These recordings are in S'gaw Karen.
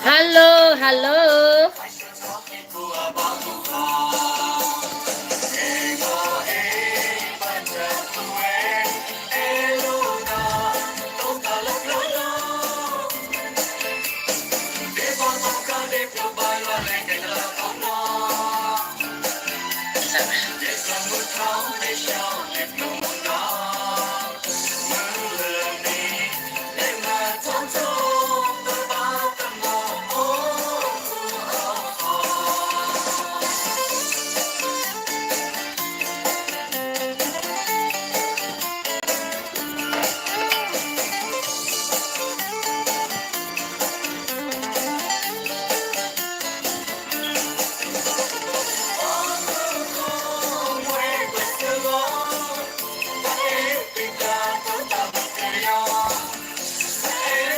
Hello, hello.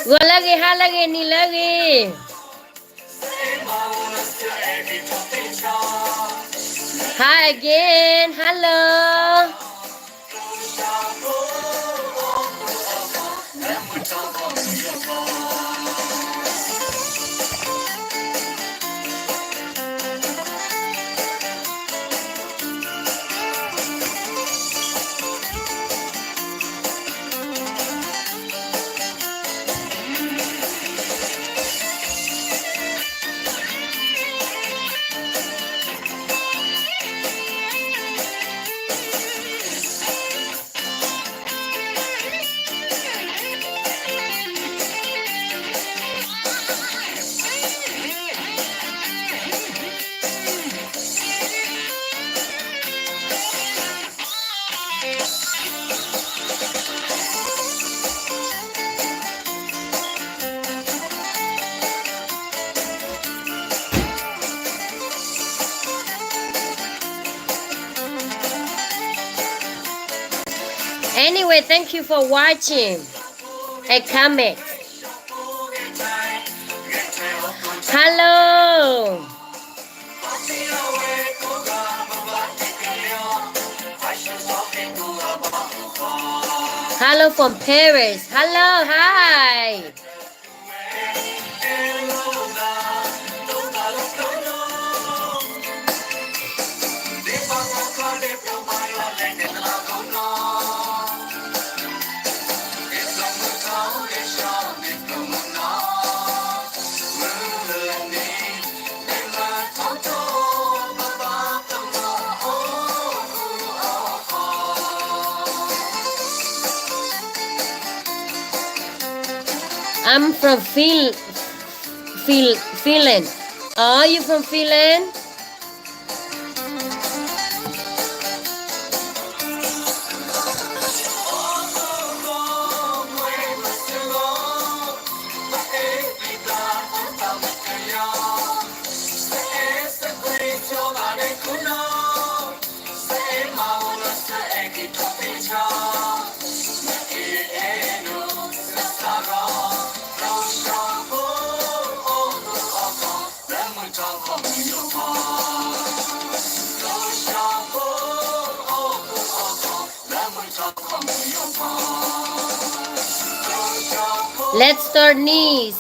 Gíၤလၢဂ့ၤ, ဟါလၢဂ့ၤ, နံၤလၢဂ့ၤ. Hi again, hello. Anyway, thank you for watching and comment. Hello. Hello from Paris. Hello, hi. I'm from Fin-, Fin-, Finland. Are you from Finland? Let's start this.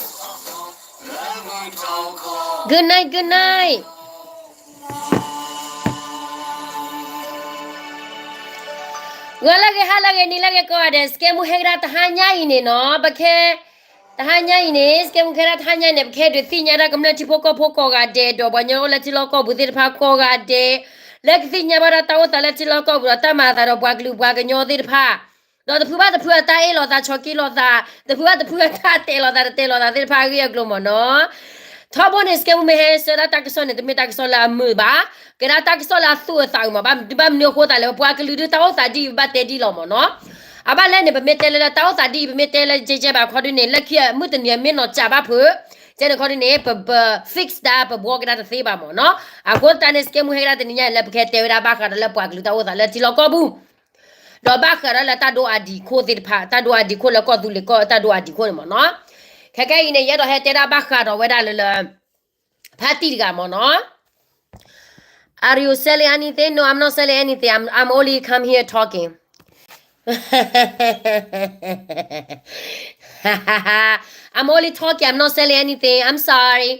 Good night, good night. Gíၤလၢဂ့ၤ, ဟါလၢဂ့ၤ, နံၤလၢဂ့ၤ ကိးဂၤဒဲး, စကဲမူဟဲကဒါတဟါညါအံၤန့ၣ်နီၤ, ပခဲ တဟါညါအံၤန့ၣ် စကဲမူဟဲကဒါတဟါညါအံၤန့ၣ် ပကဟဲဒုးသ့ၣ်ညါတၢ်ကမျၢၢ်ထံဖိကီၢ်ဖိကိးဂၤဒဲး ဒီးပှၤကညီအိၣ်လၢထံလီၢ်ကီၢ်ပူၤသ့ၣ်တဖၣ်ကိးဂၤဒဲး, လၢကသ့ၣ်ညါဘၣ်ဒၣ်တၢ်အိၣ်သးလၢထံလီၢ်ကီၢ်ပူၤဒီးတၢ်မၤအသးဒီးပှၤကလုာ်ပှၤကညီသ့ၣ်တဖၣ်, ဒီးတဖုဘၣ်တဖုအတၢ်အ့ၣ်လိာ်သး ဆီၣ်က့လိာ်သး, တဖုဘၣ်တဖုအတၢ်တဲလိာ်သး တတဲလိာ်သးသ့ၣ်တဖၣ်အဂ့ၢ်အကျိၤမ့ၢ်နီၤ. ထီဘိန့ၣ် စကဲမူမ့ၢ်ဟဲဆှၢဒၣ်တၢ်ကစီၣ်န့ၣ် တမ့ၢ်တၢ်ကစီၣ်လၢအမုာ်ဘၣ်, ကဲဒၣ်တၢ်ကစီၣ်လၢအသူၣ်အသးအုးမး, ဘၣ်မနုၤအဃိသတးလဲၣ် ပပှၤကလုာ်ဒုးတၢ်အိၣ်သးဒ်အံၤ ပဘၣ်တဲဒ်လီၤမ့ၢ်နီၤ. အဘၣ်လဲၣ်န့ၣ် ပမ့ၢ်တဲလၢလၢတၢ်အိၣ်သးဒ်အံၤ ပမ့ၢ်တဲလၢကဲကဲဘၣ်ခီဒုန့ၣ် လၢခံမုၢ်တနံၤမ့ၢ်နီၢ်ကၠးဘၣ်ဖုး, ကဲန့ၣ်ခီဒုန့ၣ် ပ ပ fix တၢ် ပဘှီကဒါတသ့ဘၣ်မ့ၢ်နီၤ. အဃိသတးန့ၣ် စကဲမူဟဲကဒါတနံၤညါန့ၣ် လၢပကဟဲတဲဝဲဒၣ်ဘၣ်ဃးဒီးလၢပှၤကလုာ်တၢ်အိၣ်သးလၢထံလီၢ်ကီၢ်ပူၤ ဒီးဘၣ်ဃးဒီးလၢတၢ်ဒိအဒံးခိၣ်သ့ၣ်တဖၣ် တၢ်ဒိအဒံးခိၣ်လၢကီၢ်သူလ့ၤကီၢ်တၢ်ဒိအဒံးခိၣ်န့ၣ်မ့ၢ်နီၤ. ခဲကဲအံၤန့ၣ် ယအဲၣ်ဒိးဟဲတဲဒၣ်ဘၣ်ဃးဒီးဝဲဒၣ်လၢလၢ ဖါတံၢ်တဂၤမ့ၢ်နီၤ. Are you selling anything? No, I'm not selling anything. I'm, I'm only come here talking. I'm only talking. I'm not selling anything. I'm sorry.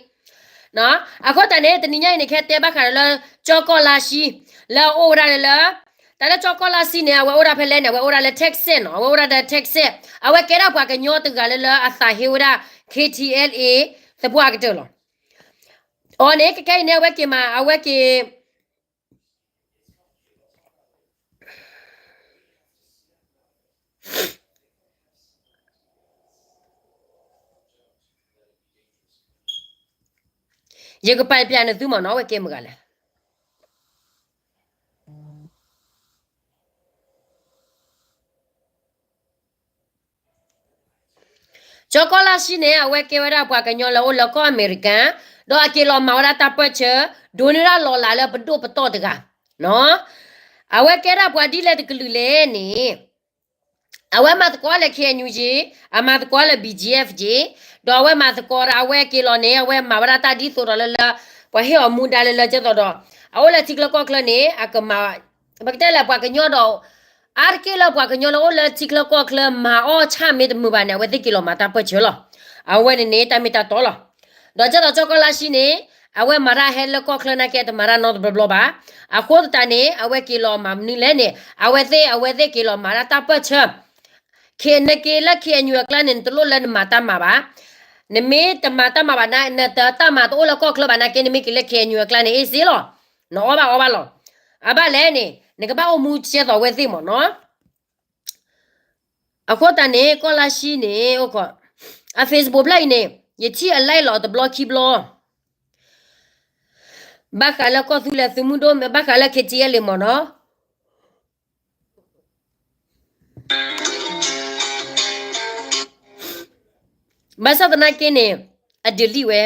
အဃိသတးန့ၣ် တနံၤညါအံၤန့ၣ် ကဟဲတဲဘၣ်ဃးဒီးလၢ ကၠီကီၢ်လါရှံ လၢအအိၣ်ဝဲဒၣ်လၢလၢ တၢ်လၢကၠီကီၢ်လါရှံန့ၣ် အဝဲအိၣ်ဒၣ်ဖဲလဲၣ်န့ၣ် အဝဲအိၣ်ဒၣ်လၢ Texas နီၤ အဝဲအိၣ်ဒၣ်လၢ Texas အဝဲကဲဒၣ်ပှၤကညီတဂၤလၢလၢအသးဟ့ဝဲဒၣ် K T L A သပှၢ်ကတၢၢ်လီၤ. အီၤန့ၣ် ကကဲအံၤန့ၣ် အဝဲက့ၤမး အဝဲက့ၤ ယကပာ်ပျံၤနသုမ့ၢ်နီၤ အဝဲကဲမုၢ်ဂၤလဲၣ်. ကၠီကီၢ်လါရှံန့ၣ် အဝဲကဲဝဲဒၣ်ပှၤကညီလၢအိၣ်လၢကီၢ်အမဲရကၤ ဒီးအက့ၤလီၤမၤဝဲဒၣ်တၢ်ပၢၢ်ဆၢ ဒိးန့ၢ်ဒၣ်လီၤလးလၢပဒိၣ်ပတီၢ်တဂၤ အဝဲကဲဒၣ်ပှၤဒ်လဲၣ်တကလုာ်လဲၣ်န့ၣ် အဝဲမၤသကိးလၢ K N U က့, အမၤသကိးလၢ B G F က့, ဒီးအဝဲမၤသကိးဒီး အဝဲက့ၤလီၤန့ၣ် အဝဲမၤဝဲဒၣ်တၢ်ဒ်သိးဒီးလၢလၢ ပှၤဟ့ၣ်အီၤမူဒါလၢလၢကဲသိးဒီး အအိၣ်လၢထံချၢကီၢ်ချၢန့ၣ် အကမၤ ပကတဲလၢပှၤကညီဒီး အါတက့ၢ်လၢပှၤကညီလၢအိၣ်လၢထံချၢကီၢ်ချၢ မၤအီၣ်ဆၣ်မ့ၢ်တမုာ်ဘၣ်န့ၣ် အဝဲသ့ၣ်က့ၤလီၤမၤတၢ်ပၢၢ်ဆၢလီၤ. အဝဲန့ၣ်န့ၣ်တၢ်မ့ၢ်တၢ်တီလီၤ. ဒီးကဲသိးကၠီကီၢ်လါရှံန့ၣ် အဝဲမၤတၢ်ဟဲလၢကီၢ်ချၢနာ်က့ တမၤတၢ်နီတဘျီဘျီဘၣ်. အဃိသတးန့ၣ် အဝဲက့ၤလီၤမၤမနုၤလဲၣ်န့ၣ် အဝဲသ့ၣ် အဝဲသ့ၣ်က့ၤလီၤမၤဒၣ်တၢ်ပၢၢ်ဆၢ နက့ၤလၢ K N U အကျါန့ၣ် နတလိၣ်လၢနမၤတၢ်မၤဘၣ်. နမ့ၢ်တမၤတၢ်မၤဘၣ်န့ၣ် နတၢ်မၤတအိၣ်လၢကီၢ်ချၢဘၣ်နာ်က့ နမ့ၢ်က့ၤလၢ K N U အကျါန့ၣ် အ့စ့လီၤ. နအီၣ်ဘၣ်အီဘၣ်လီၤ. အဘၣ်လဲၣ်န့ၣ် နကဘၣ်အိၣ်မူကဲသိးဝဲသ့ၣ်မ့ၢ်နီၤ. အဃိသတးန့ၣ် ကီၢ်လါရှံန့ၣ် အိၣ်ခိး အ Facebook ဖျၢၣ်အံၤန့ၣ် ယထံၣ်အ like လီၤတဘျီခံဘျီ ဘၣ်ဃးလၢကီၢ်သူလ့ၤသုးမုၢ်ဒိၣ် ဘၣ်ဃးလၢ K T L A မ့ၢ်နီၤ. ဘၣ်ဆၣ်သနာ်က့န့ၣ် အ delete ဝဲ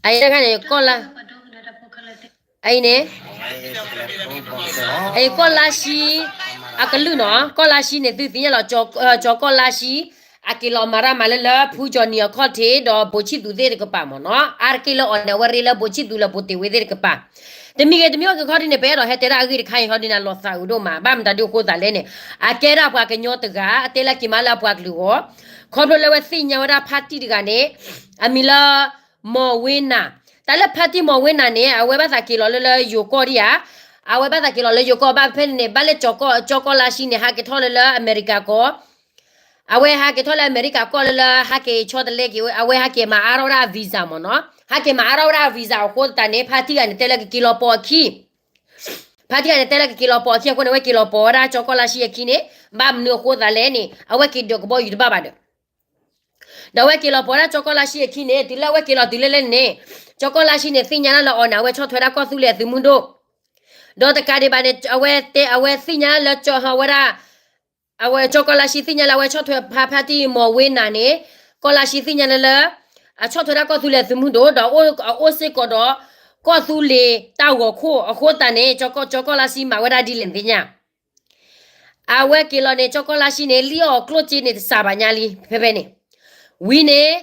အန့ၣ် ကီၢ်လါ အအံၤန့ၣ် အကလုၢ်နီၤ ကီၢ်လါရှံန့ၣ် သုသ့ၣ်ညါလီၤ ကၠီၤကီၢ်လါရှံ အက့ၤလီၤမၤတၢ်မၤလၢလၢ ဖုကၠီၤနံၤအခီၣ်ထံး ဒီးဘိးဆံၣ်သူးသ့ၣ်တကပၤမ့ၢ်နီၤ အါတက့ၢ်လၢအီၤန့ၣ် အဝဲရ့လၢဘိးဆံၣ်သူးလၢဘိးတ့ၢ်ဝ့သ့ၣ်တကပၤ တမံၤဂ့ၤတမံၤဂ့ၤခီဒ်န့ၣ် ပအဲၣ်ဒိးဟဲတဲဒၣ်အဂ့ၢ်တခါအံၤခီဒ်န့ၣ် လီၤသးအုးဒိၣ်မး ဘၣ်မတၤဒ်အဃိသးလဲၣ်န့ၣ် အကဲဒၣ်ပှၤကညီတဂၤ အတဲလၢက့ၤမးလၢအပှၤကလုာ်အဂီၢ် ခီဖျိလၢဝဲသ့ၣ်ညါဝဲဒၣ်ဖါတံၢ်တဂၤန့ၣ် အမံၤလၢ မီၤဝ့နၤ တၢ်လၢဖါတံၢ်မီၤဝ့နၤန့ၣ် အဝဲဘၣ်သးက့ၤလီၤလၢလၢယိၤကီၢ်ဒံးဧါ အဝဲဘၣ်သးက့ၤလီၤလၢယိၤကီၢ်ဘၣ်ဖဲန့ၣ်န့ၣ် ဘၣ်လၢကၠီၤကီၢ်လါရှံန့ၣ် ဟးက့ၤထီၣ်လၢလၢအမဲရကၤကီၢ် အဝဲဟးက့ၤထီၣ်လၢအမဲရကၤကီၢ်လၢလၢ ဟးက့ၤဆီတလဲက့ၤဝဲ အဝဲဟးက့ၤမၤအါထီၣ်ဝဲဒၣ်အ visa မ့ၢ်နီၤ ဟးက့ၤမၤအါထီၣ်ဝဲဒၣ်အ visa အဃိသတးန့ၣ် ဖါတံၢ်ဂၤန့ၣ်တဲလၢကက့ၤလီၤပိာ်အခံ ဖါတံၢ်ဂၤန့ၣ်တဲလၢကက့ၤလီၤပိာ်အခံအဃိန့ၣ် အဝဲက့ၤလီၤပိာ်ဝဲဒၣ်ကၠီၤကီၢ်လါရှံအခံန့ၣ် ဘၣ်မနုၤအဃိသးလဲၣ်န့ၣ် အဝဲက့ၤဒၢးကဘီယူၤတဘၣ်ဘၣ်ဒီး ဒီးအဝဲက့ၤလီၤပိာ်ဝဲဒၣ်ကၠီၤကီၢ်လါရှံအခံန့ၣ် တုၤလၢအဝဲက့ၤလီၤတုၤလၢလဲၣ်န့ၣ် ကၠီၤကီၢ်လါရှံန့ၣ် သ့ၣ်ညါဒၣ်လၢအီၤန့ၣ် အဝဲဆီၣ်ထွဲဒၣ်ကီၢ်သူလ့ၤအသုးမုၢ်ဒိၣ် ဒီးတကးဒံးဘၣ်န့ၣ် အဝဲတဲ အဝဲသ့ၣ်ညါလၢကၠီၤဝဲဒၣ် အဝဲကၠီၤကီၢ်လါရှံသ့ၣ်ညါလၢအဝဲဆီၣ်ထွဲဖါဖါတံၢ်မီၤဝ့နၤန့ၣ် ကီၢ်လါရှံသ့ၣ်ညါလၢလၢ အဆီၣ်ထွဲဒၣ်ကီၢ်သူလ့ၤအသုးမုၢ်ဒိၣ် ဒီးအအိၣ်စ့ၢ်ကီးဒီး ကီၢ်သူလ့ၤတၢ်ဂီၤခိၣ်အဃိသတးန့ၣ် ကၠီၤကီၢ်လါရှံမၤဝဲဒၣ်ဒ်လဲၣ်နသ့ၣ်ညါ အဝဲက့ၤလီၤန့ၣ် ကၠီၤကီၢ်လါရှံန့ၣ် လံၣ်အီၣ်ကျိၣ်စ့န့ၣ်တစှၤဘၣ်ညါလံ ဖဲဖဲန့ၣ် ဝံၤန့ၣ်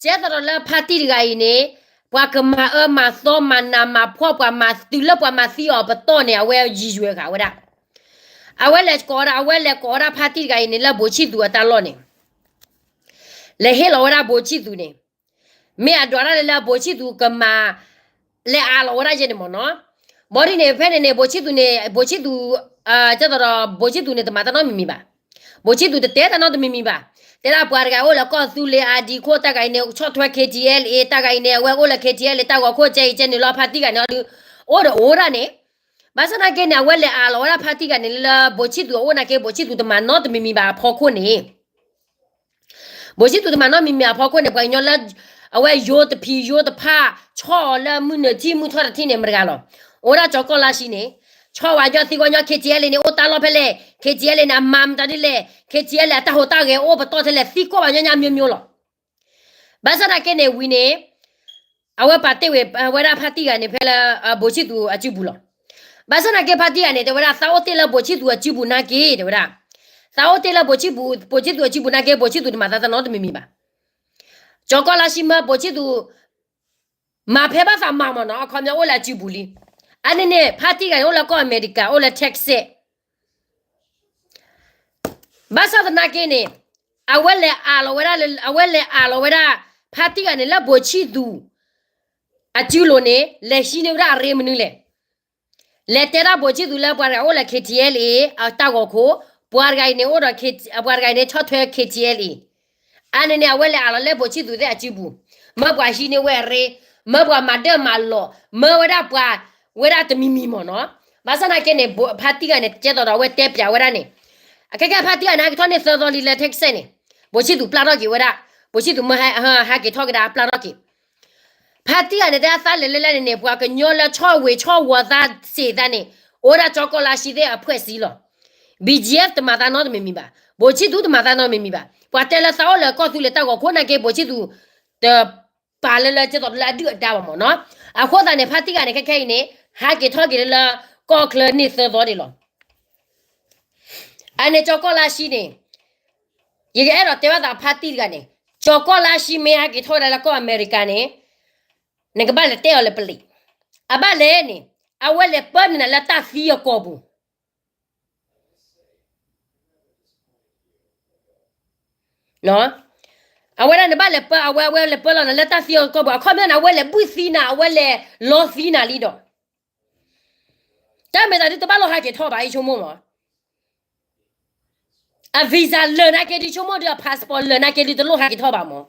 ကဲသိးဒီးလၢဖါတံၢ်တဂၤအံၤန့ၣ် ပှၤကမၤအၢမၤသီမၤနးမၤဖှီၣ်ပှၤမၤတုၤလၢပှၤမၤသံအီၤပတီၢ်န့ၣ် အဝဲယံၤယွဲၤဃာ်ဝဲဒၣ် အဝဲလဲၤကိးဝဲဒၣ် အဝဲလဲၤကိးဝဲဒၣ်ဖါတံၢ်တဂၤအံၤန့ၣ် လၢဘိးဆံၣ်သူးအတၢ်လီၢ်န့ၣ် လဲၤဟ့ၣ်လီၤဝဲဒၣ်ဘိးဆံၣ်သူးန့ၣ် မ့ၢ်အဒွးတၢ်လၢလၢဘိးဆံၣ်သူးကမၤ လဲၤအးလီၤဝဲဒၣ်ယဲန့ၣ်မ့ၢ်နီၤ ဘီဒ်န့ၣ် ဖဲန့ၣ်န့ၣ် ဘိးဆံၣ်သူးန့ၣ် ဘိးဆံၣ်သူး ကဲသိးဒီး ဘိးဆံၣ်သူးန့ၣ် တမၤတၢ်နီတမံၤမံၤဘၣ် ဘိးဆံၣ်သူးတတဲတၢ်နီတမံၤမံၤဘၣ် တဲဒၣ်ပှၤတဂၤအိၣ်လၢကီၢ်သူလ့ၤအဒံးခိၣ်တၢ်ဂၤအံၤန့ၣ် ဆီၣ်ထွဲ K T L A တၢ်ဂၤအံၤန့ၣ် အဝဲအိၣ်လၢ K T L A တၢ်ဂီၤခိၣ်ကဲအံၤကဲန့ၣ်လီၤ ဖါတံၢ်ဂၤန့ၣ်အီၤဒုး အိၣ်ဒီးအိၣ်ဒၣ်န့ၣ် ဘၣ်ဆၣ်သနာ်က့န့ၣ် အဝဲလဲၤအးလီၤဝဲဒၣ်ဖါတံၢ်ဂၤန့ၣ်လၢ ဘိးဆံၣ်သူးအအိၣ်နာ်က့ ဘိးဆံၣ်သူးတမၤနီတမံၤမံၤဘၣ်အဖီခိၣ်န့ၣ် ဘိးဆံၣ်သူးတမၤနီတမံၤမံၤအဖီခိၣ်န့ၣ် ပှၤကညီလၢ အဝဲယိတဖံးယိတဖး ဆီၣ်အီၤလၢမုၢ်နုာ်ထံမုၢ်ထီၣ်တထံၣ်န့ၣ် မတဂၤလီၤ. အိၣ်ဒၣ်ကၠီၤကီၢ်လါရှံန့ၣ် ဆီၣ်ဝဲညီသံကွၢ်ညီ KTLA န့ၣ် အိၣ်တၢ်လီၢ်ဖဲလဲၣ်, KTLA န့ၣ် အမၤမတၤဒ်လဲၣ်, KTLA အတၢ်ဟူးတၢ်ဂဲၤအိၣ်ပတီၢ်ထဲလဲၣ် သံကွၢ်ဝဲညီညီမျိုးမျိုးလီၤ. ဘၣ်ဆၣ်သနာ်က့န့ၣ် ဝံၤန့ၣ် အဝဲပာ်တ့ၢ်ဝဲ ဝဲဒၣ်ဖါတံၢ်ဂၤန့ၣ် ဖဲလၢ ဘိးဆံၣ်သူၤအစုပူၤလီၤ. ဘၣ်ဆၣ်သနာ်က့ဖါတံၢ်ဂၤန့ၣ် တဲဝဲဒၣ် သးအိၣ်တ့ၢ်လၢဘိးဆံၣ်သူၤအစုပူၤနာ်က့ တဲဝဲဒၣ်, သးအိၣ်တ့ၢ်လၢဘိးဆံၣ်သူၤ ဘိးဆံၣ်သူၤအစုပူၤနာ်က့ ဘိးဆံၣ်သူၤတမၤသးတနီတမံၤမံၤဘၣ်. ကၠီၤကီၢ်လါရှံမၢဘိးဆံၣ်သူၤ မၤဖဲဘၣ်သးမၤမၢ်နီၤ အခီပညီအိၣ်လၢအစုပူၤလံ. အန့ၣ်န့ၣ် ဖါတံၢ်ဂၤန့ၣ် အိၣ်လၢကီၢ်အမဲရကၤ အိၣ်လၢ Texas ဘၣ်ဆၣ်သနာ်က့န့ၣ် အဝဲလဲၤအးလီၤဝဲဒၣ် အဝဲလဲၤအးလီၤဝဲဒၣ် ဖါတံၢ်ဂၤန့ၣ် လၢဘိးဆံၣ်သူၤ အစုလိၤန့ၣ် လဲၤဟံးန့ၢ်ဝဲဒၣ်အရ့မနုၤလဲၣ်. လဲၤတဲဒၣ်ဘိးဆံၣ်သူၤလၢပှၤတဂၤအိၣ်လၢ KTLA အတၢ်ဂီၤခိၣ်, ပှၤတဂၤအံၤန့ၣ်အိၣ်ဒီး ပှၤတဂၤအံၤန့ၣ်ဆီၣ်ထွဲ KTLA အန့ၣ်န့ၣ် အဝဲလဲၤအးလီၤလၢဘိးဆံၣ်သူၤသ့ၣ်အစုပူၤ, မၢပှၤဟံးန့ၢ်ဝဲအရ့, မၢပှၤမၤဒၢၣ်မၤလီၤ, မၢဝဲဒၣ်ပှၤ ဝဲဒၣ်တမံၤမံၤမၢ်နီၤ. ဘၣ်ဆၣ်သနာ်က့န့ၣ် ဖါတံၢ်ဂၤန့ၣ် ကဲသိးဒီးအဝဲတဲပၠးဝဲဒၣ်န့ၣ်, အခဲကဲဖါတံၢ်ဂၤန့ၣ် ဟဲက့ၤထီၣ်န့ၢ်သၢသီလံလၢ Texas န့ၣ်, ဘိးဆံၣ်သူၤပျၢ်ထီၣ်က့ၤဝဲဒၣ်, ဘိးဆံၣ်သူၤမၢဟဲက့ၤထီၣ်ကဒါပျၢ်ထီၣ်က့ၤ ဖါတံၢ်ဂၤန့ၣ် တဲအသးလဲၤလဲၤလဲၣ်န့ၣ်န့ၣ် ပှၤကညီလၢဆီၣ်ဝံၤဆီၣ်ဝီၤသးစ့ၢ်သးန့ၣ် အိၣ်ဒၣ်ကၠီၤကီၢ်လါရှံသ့ၣ်အဖှဲးစံလီၤ. BGF တမၤသးနီတမံၤမံၤဘၣ်, ဘိးဆံၣ်သူၤတမၤသးနီတမံၤမံၤဘၣ်, ပှၤတဲလၢသးအိၣ်လၢကီၢ်သူလ့ၤတၢ်ဂီၤခိၣ်နာ်က့ ဘိးဆံၣ်သူၤ တပာ်လၢလၢကဲသိးလၢအဒုၣ်အဒါဘၣ်မၢ်နီၤ. အဃိသတးန့ၣ် ဖါတံၢ်ဂၤန့ၣ် ခဲခဲအံၤန့ၣ် ဟဲက့ၤထီၣ်က့ၤလၢလၢကီၢ်ချၢန့ၢ်သၢသီဒံးလီၤ. အန့ၣ်ကၠီၤကီၢ်လါရှံန့ၣ် ယကအဲၣ်ဒိးတဲဘၣ်သးဖါတံၢ်တဂၤန့ၣ်, ကၠီၤကီၢ်လါရှံမ့ၢ်ဟဲက့ၤထီၣ်ဝဲဒၣ်လၢကီၢ်အမဲရကၤန့ၣ်, နကဘၣ်လဲၤတဲအီၤလၢပလံး, အဘၣ်လဲၣ်န့ၣ်, အဝဲလဲၤပၢနၤလၢတၢ်သံအကီၢ်ပူၤ အဝဲဒၣ်နဘၣ်လဲၤပၢ အဝဲ အဝဲလဲၤပၢလီၤနၤလၢတၢ်သံအကီၢ်ပူၤ, အခီပညီန့ၣ် အဝဲလဲၤဘုၣ်သံနၤ, အဝဲလဲၤလီသံနၤလံဒီး, တၢ်မ့ၢ်သးဒ်တဘၣ်လိၣ်ဟဲက့ၤထီၣ်ဘၣ် ယဆိကမိၣ်မး. အ visa လၢာ်နာ်က့ဒ်ဆိကမိၣ်ဒီး အ passport လၢာ်နာ်က့ဒ်တလိၣ်ဟဲက့ၤထီၣ်ဘၣ်မး.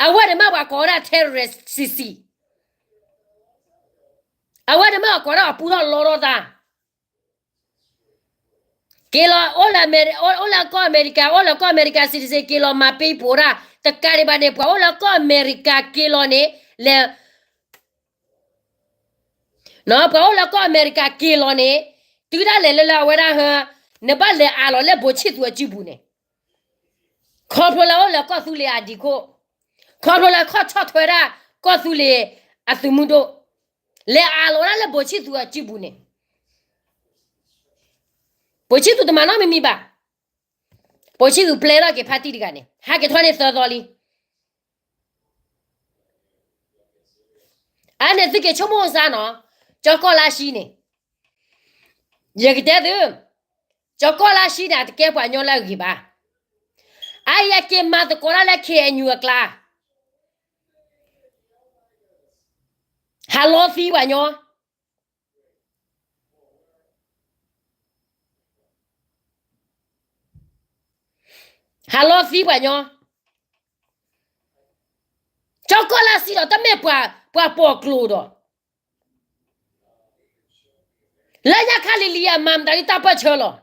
အဝဲန့ၣ်မ့ၢ်ပှၤကိးဝဲဒၣ် terrorist ဆံးဆံး, အဝဲန့ၣ်မ့ၢ်ပှၤကိးဒၣ်အပူထီၣ်လီထီၣ်တၢ် က့ၤလီၤ အိၣ်လၢကီၢ်အမဲရကၤ, အိၣ်လၢကီၢ်အမဲရကၤ citizen က့ၤလီၤမၤပ့ၤပိာ်ဒၣ်, တကးဒံးဘၣ်န့ၣ် ပှၤအိၣ်လၢကီၢ်အမဲရကၤက့ၤလီၤန့ၣ်, လဲၤ ပှၤအိၣ်လၢကီၢ်အမဲရကၤက့ၤလီၤန့ၣ်, တုၤဒၣ်လဲာ်လၢလၢအဝဲဒၣ်ဟဲ, နဘၣ်လဲၤအးလီၤလၢဘိးဆံၣ်သူၤအစုပူၤန့ၣ်, ခီဖျိလၢအိၣ်လၢကီၢ်သူလ့ၤအဒံးခိၣ်, ခီဖျိလၢခီၣ်ဆီၣ်ထွဲဒၣ်ကီၢ်သူလ့ၤအသုးမုၢ်ဒိၣ်, လဲၤအးလီၤဝဲဒၣ်လၢဘိးဆံၣ်သူၤအစုပူၤန့ၣ်, ဘိးဆံၣ်သူၤတမၤနီတမံၤမံၤဘၣ်. ဘိးဆံၣ်သူၤပျဲထီၣ်က့ၤဖါတံၢ်တဂၤန့ၣ် ဟဲက့ၤထီၣ်န့ၢ်သၢသီလံ. အန့ၣ်သုက့ၤဆိကမိၣ်စ့ၢ်နီၤ, ကၠီၤကီၢ်လါရှံန့ၣ်, ယကတဲသု, ကၠီၤကီၢ်လါရှံန့ၣ် အတကဲပှၤကညီလၢအဂ့ၤဘၣ်. အအံၤအက့ၤမၤသကိးတၢ်လၢ KNU အကျါ, ဟးလီသံပှၤကညီ ဟးလီသံပှၤကညီ, ကၠီၤကီၢ်လါရှံဒီး တမ့ၢ်ပှၤပိာ်ကျိာ်ဒီး, လၢညါခါလံၤလံၤအမၤမတၤဒ်တၢ်ပၢၢ်ဆၢလီၤ.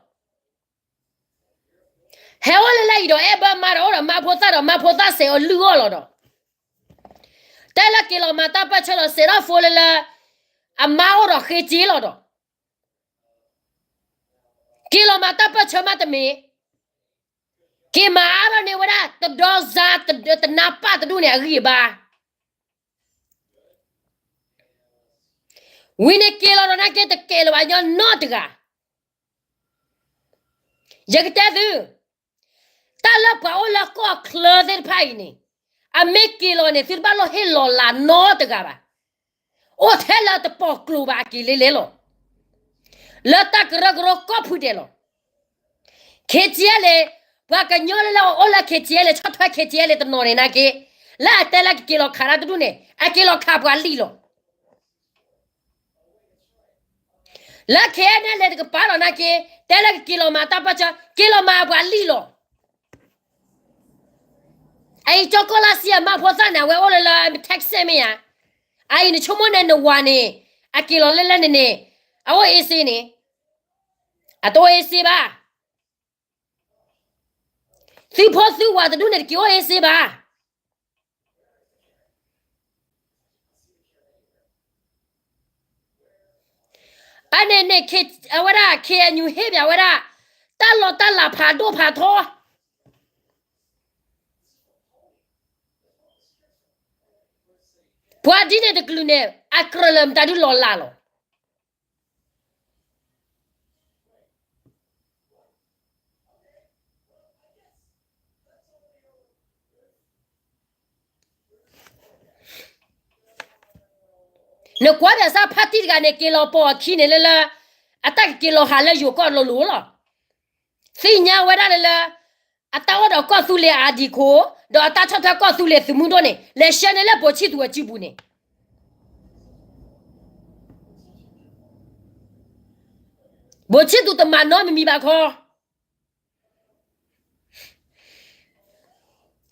ဟဲအိၣ်လၢလၢအံၤဒီး အဲၣ်ဘၢမါဒီး အိၣ်ဒီးမါဖိသၣ်ဒီး မါဖိသၣ်စဲးအီၤလုၢ်အီၣ်လီၤဒီး, တဲလၢက့ၤလီၤမၤတၢ်ပၢၢ်ဆၢဒီး စဲးထီၣ်ဖိလၢလၢ အမါအိၣ်ဒီးဃ့စ့လီၤဒီး က့ၤလီၤမၤတၢ်ပၢၢ်ဆၢမးတမ့ၢ်, က့ၤမၤအါထီၣ်န့ၢ်ဝဲဒၣ် တဒီစါ တနါပၢ်တဒူၣ်န့ၣ် အဂံၢ်အဘါ, ဝံၤန့ၣ်က့ၤလီၤဒီးနာ်က့ တကဲလၢၤဘၣ်ညီနီတဂၤ. ယကတဲသု, တၢ်လၢပှၤအိၣ်လၢကီၢ်ချၢသ့ၣ်တဖၣ်အံၤန့ၣ်, အမ့ၢ်က့ၤလီၤန့ၣ် သုတဘၣ်လိၣ်ဟ့ၣ်လီၤလးနီတဂၤဘၣ်. အိၣ်ထဲလၢတပိာ်ကျိာ်ဘၣ်အက့ၤလဲၤလဲၤလီၤ. လၢတၢ်ကရၢကရိကီၢ်ဖုဒဲးလီၤ. ခ့ၣ်ထံၣ်အဲလ့ၣ်, ပှၤကညီလၢလၢအိၣ်လၢခ့ၣ်ထံၣ်အဲလ့ၣ် ဆီၣ်ထွဲခ့ၣ်ထံၣ်အဲလ့ၣ် တနီၤန့ၣ်နာ်က့, လၢအတဲလၢကက့ၤလီၤခးတၢ်တဒူၣ်န့ၣ် အက့ၤလီၤခးပှၤလံာ်လီၤ. လၢ ခ့ၣ်အဲၣ်နဲၣ်လဲၣ် တကပၤလီၤနာ်က့, တဲလၢကက့ၤလီၤမၤတၢ်ပၢၢ်ဆၢ, က့ၤလီၤမၤပှၤလံာ်လီၤ. အအံၤကၠီၤကီၢ်လါစံအမါဖိသၣ်န့ၣ် အဝဲအိၣ်လၢလၢ Texas မ့ၢ်ဧါ. အအံၤနဆိကမိၣ်န့ၣ် နဝၤန့ၣ် အက့ၤလီၤလၢလၢန့ၣ်န့ၣ် အအိၣ်အ့စ့န့ၣ်, အတအိၣ်အ့စ့ဘၣ်. သုဖိသုဝၤတဒူၣ်န့ၣ် တက့ၤအိၣ်အ့စ့ဘၣ်. အန့ၣ်န့ၣ် အဝဲဒၣ် ခ့ၣ်အဲၣ်ယူၣ် ဟ့ၣ်ပၠးဝဲဒၣ် တၢ်လီၢ်တၢ်လၤဖးဒိၣ်ဖးထီ ပှၤဒ်န့ၣ်တကလုာ်န့ၣ် အကြၢးလၢမတၤဒုလီၤလးလီၤ. နကွၢ်ဘၣ်စၢ်ဖါတံၢ်တဂၤန့ၣ် က့ၤလီၤပိာ်အခံန့ၣ်လၢလၢ အတၢ်ကက့ၤလီၤဟးလၢယိၤကီၢ်လိၤလိၤလီၤ. သ့ၣ်ညါဝဲဒၣ်လၢလၢ အတၢ်အိၣ်ဒီးကီၢ်သူလ့ၤအ အဒံးခိၣ် ဒီးအတၢ်ဆီၣ်ထွဲကီၢ်သူလ့ၤသုးမုၢ်ဒိၣ်န့ၣ် လဲၤဆှၢန့ၢ်လၢဘိၣ်ဆံၣ်သူၤအစုပူၤန့ၣ် ဘိၣ်ဆံၣ်သူၤတမၤနီတမံၤဘၣ်ခီ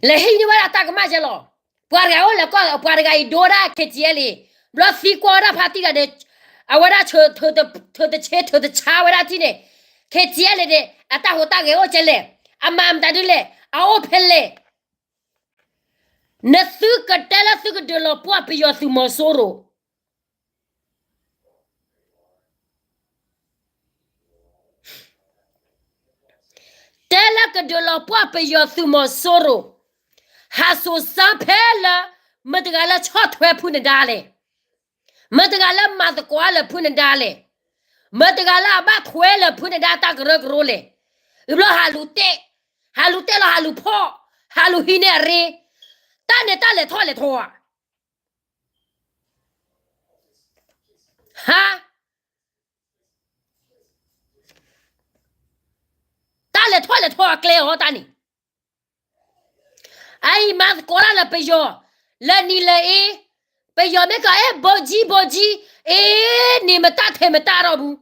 လဲၤဟံးန့ၢ်ဝဲဒၣ်တၢ်ကမၣ်ကဲလီၤ. ပှၤတဂၤအိၣ်လၢကီၢ် ပှၤတဂၤအံၤဒိဝဲဒၣ် ခ့ၣ်ထံအဲလ် ဘျီသံကွၢ်ဝဲဒၣ်ဖါတံၢ်တဂၤန့ၣ် အဝဲဒၣ် ထုးတဆ့ ထုးတဆါဝဲဒၣ်ထံၣ်န့ၣ် ခ့ၣ်ထံအဲလ်န့ၣ် အတၢ်ဟူးတၢ်ဂဲၤအိၣ်ကဲလဲၣ်, အမၤမတၤဒ်လဲၣ်, အအိၣ်ဖဲလဲၣ်. နသုကတဲလၢသုကဒုးလီၤပှီၢ်ပယီၤသုးမီၤစိရိၤ တဲလၢကဒုးလီၤပှီၢ်ပယီၤသုးမီၤစိရိၤ, ဟးစိာ်စၢဖဲလၢ မတၤတဂၤလၢဆီၣ်ထွဲဖုနဒါလဲၣ်, မတၤတဂၤလၢမၤသကိးလၢဖုနဒါလဲၣ်, မတၤတဂၤလၢအဘၣ်ထွဲလၢဖုနဒါတၢ်ကရၢကရိလဲၣ်, အဘျီဟးလူၤတဲ, ဟးလူၤတဲလီၤ ဟးလူၤဖီၣ်, ဟးလူၤဟံးန့ၢ်အရ့, တၢ်န့ၣ်တၢ်လဲၤထီၣ်လဲၤထီဧါ ဟါ တၢ်လဲၤထီၣ်လဲၤထီအကျဲအီၤတၢ်န့ၣ်, အအံၤမၤသကိးတၢ်လၢပယီၤ, လၢနံၤလၢအ့, ပယီၤမ့ၢ်ကီး အဲ ဘိကၠံ ဘိကၠံ, အ့ န့ၣ်မတၢ်ထဲမတၢ်ထီၣ်ဘူး,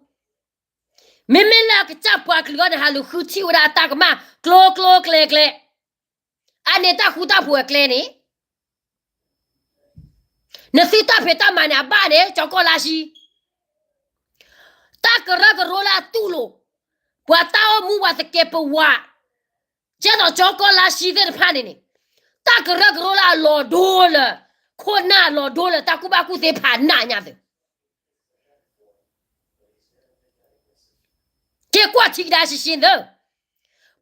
မ့မ့ၢ်လၢအကစၢ်ပှၤကလုာ်အဂီၢ်န့ၣ် ဟးလူၤဃုထံၣ်ဝဲဒၣ်အတၢ်ကမၣ် ကျိကျိကျဲကျဲ, အန့ၣ်တၢ်ဃူတၢ်ဖိးအကျဲန့ၣ် နသုတၢ်ဖံးတၢ်မၤန့ၣ် အဘၣ်န့ၣ် ကၠီၤကီၢ်လါဆှံ, တၢ်ကရၢကရိလၢအတူၢ်လိာ် ပှၤတၢ်အိၣ်မူပှၤသကဲးပဝး, ကဲသိးကၠီၤကီၢ်လါဆှံသ့ၣ်တဖၣ်န့ၣ်န့ၣ်, တၢ်ကရၢကရိလၢအလီၤဒိလၢ ခိၣ်နၢ်အလီၤဒိလၢတၢ်ကူၣ်ဘၣ်ကူၣ်သ့ဖးနးညါသု က့ၤကွၢ်ထံကဒါရှဲရှဲသု,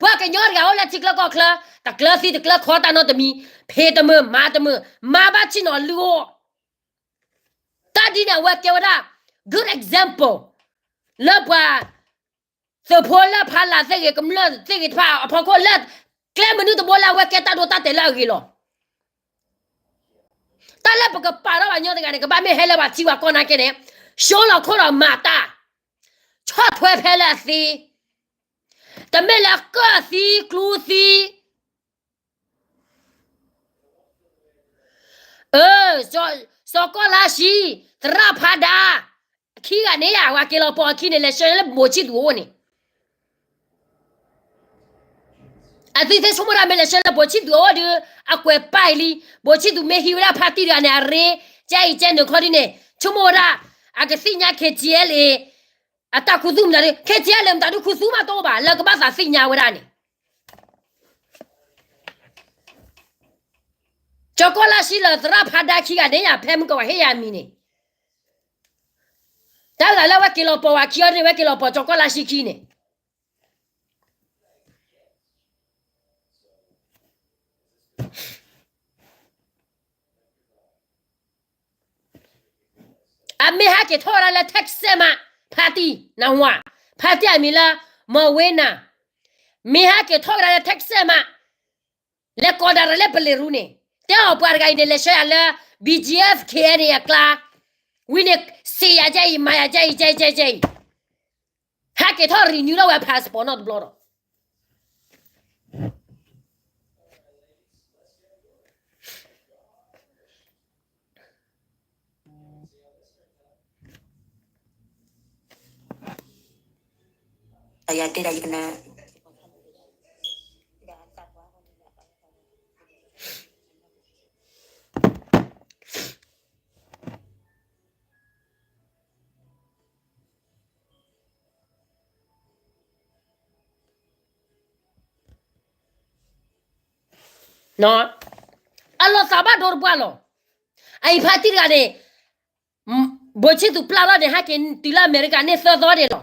ပှၤကညီတဂၤအိၣ်လၢထံချၢကီၢ်ချၢ, တကျၢၤသံတကျၢၤခီတၢ်နီတမံၤ, ဖံးတမုာ်မၤတမုာ်, မၤဘၣ်ဆ့ၣ်နီၤလုၢ်အီၣ်, တၢ်ဒ်န့ၣ်အဝဲကဲဝဲဒၣ် good example လၢပှၤ သုးဖိလၢဖးလၢ်သ့ၣ်ဂ့ၤ ကမျၢၢ်သ့ၣ်ဂ့ၤတဖၣ်အဖီခိၣ်လၢ ကျဲမနုၤတဘိလၢအဝဲကဲတၢ်ဒိတၢ်တဲာ်လၢအဂ့ၤလီၤ. တၢ်လၢပကပာ်ထီၣ်ပှၤကညီတဂၤန့ၣ် ကဘၣ်မ့ၢ်ဟဲလၢပှၤထံပှၤကီၢ်နာ်က့န့ၣ်, ဆှၢလီၤခိၣ်ဒီးမၤတၢ်, ဆီၣ်ထွဲဖဲလၢအသ့, တမ့ၢ်လၢကၢၣ်သံကျူသံ အၢ, စီၤကီၢ်လါဆှံ, သရၣ်ဖးဒါ, အခံဂၤန့ၣ်ယၤ ပှၤက့ၤလီၤပိာ်အခံန့ၣ် လဲၤဆှၢလၢဘိၣ်ဆံၣ်သူၤအအိၣ်န့ၣ်, အသုသ့ၣ်ဆိကမိၣ်ဒၣ်မ့ၢ်လဲၤဆှၢလၢဘိၣ်ဆံၣ်သူၤအအိၣ်ဒီး အကွဲးပာ်အံၤလံ, ဘိၣ်ဆံၣ်သူၤမ့ၢ်ဟံးဝဲဒၣ်ဖါတံၢ်တဂၤန့ၣ် အရ့, ကဲအံၤကဲနုာ်ခီဒ်န့ၣ် ဆိကမိၣ်ဝဲဒၣ်, အကသ့ၣ်ညါ ခ့ၣ်ထံအဲလ်အ့ အတၢ်ခူသူၣ်မတၤဒု, ခ့ၣ်ထံအဲလ်အ့မတၤဒုခူသူၣ်မးတအိၣ်ဘၣ် လၢကဘၣ်သးသ့ၣ်ညါဝဲဒၣ်န့ၣ် ကၠီၤကီၢ်လါဆှံလၢသရၣ်ဖးဒါခံဂၤန့ၣ်ယၤ ဖဲမုၢ်ကဝၤဟ့ၣ်ယၤအမံၤန့ၣ်, တၢ်ဂၤလၢအဝဲက့ၤလီၤပိာ်ဝဲခံအီၤန့ၣ် အဝဲက့ၤလီၤပိာ်ကၠီၤကီၢ်လါဆှံခံန့ၣ်, အမ့ၢ်ဟဲက့ၤထီၣ်ဝဲဒၣ်လၢ Texas မး, ဖါတံၢ်နဝၤ, ဖါတံၢ်အမံၤလၢ မီၤဝ့နၤ, မ့ၢ်ဟဲက့ၤထီၣ်ဝဲဒၣ်လၢ Texas မး, လဲၤကိးဒၣ်ရၤလၢပလံၤရူန့ၣ်, တဲအီၤပှၤတဂၤအံၤန့ၣ် လဲၤဆှၢယၤလၢ ဘီၣ်ကၠံအ့ၣ်ဖ် ခ့ၣ်အဲၣ်န့ၣ် အကျါ, ဝံၤန့ၣ် စံးယၤကဲအံၤ မၤယၤကဲအံၤ ကဲကဲကဲအံၤ, ဟဲက့ၤထီၣ်ရံနုၤထီၣ်ဝဲဖးစပီးနီတဘျီဒီး အလီၤသးဘၣ်ဒိတပှၢ်လီၤ. အအံၤဖါတံၢ်တဂၤန့ၣ်, ဘိၣ်ဆံၣ်သူးပျၢ်ထီၣ်န့ၣ် ဟဲက့ၤတုၤလၢအမဲရကၤန့ၣ်သၢသီန့ၣ်လီၤ.